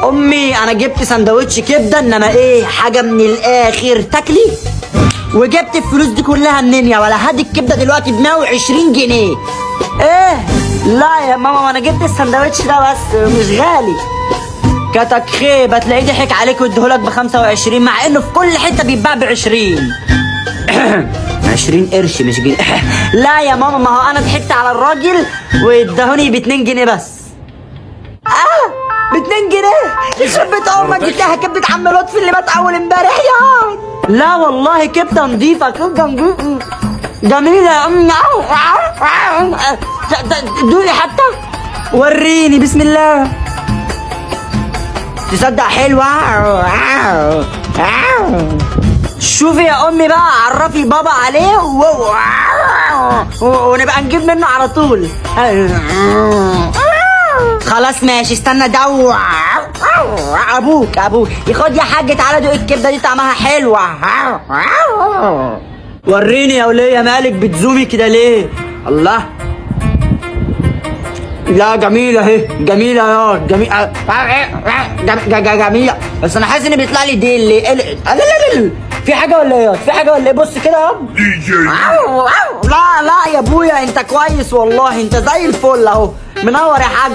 امي انا جبت سندوتش كبده، انما ايه حاجة من الاخر تاكلي. وجبت الفلوس دي كلها منين يا ولا؟ هادي الكبده دلوقتي ب 120 جنيه. ايه؟ لا يا ماما، ما انا جبت السندوتش ده بس مش غالي. كتك خيبه، تلاقيه ضحك عليك واديهولك ب 25، مع انه في كل حتة بيتباع ب 20. 20 قرش مش جنيه. لا يا ماما، ما هو انا ضحكت على الراجل واداهوني ب 2 جنيه بس. ب 2 جنيه؟ يخرب بيت امك، دي تلاقيها كبده عم لطفي اللي مات اول امبارح يا. لا والله كبده نظيفة، كبده نظيفة جميلة يا امي. دوقي حتى، وريني بسم الله. تصدق حلوة. شوفي يا امي بقى، عرفي بابا عليه ونبقى نجيب منه على طول. خلاص ماشي، استنى دو ابوك ابوك ياخد يا حاج. تعالى دوق الكبده دي، طعمها حلوة. وريني يا وليه، مالك بتزومي كده ليه؟ الله، لا جميلة اهي، جميلة يا جميلة، جميلة. بس انا حاسس ان بيطلع لي ديل ليه؟ لا لا لا، في حاجة ولا ايه؟ في حاجة ولا ايه؟ بص كده يا لا لا يا ابويا، انت كويس والله، انت زي الفل اهو، منور يا حاج.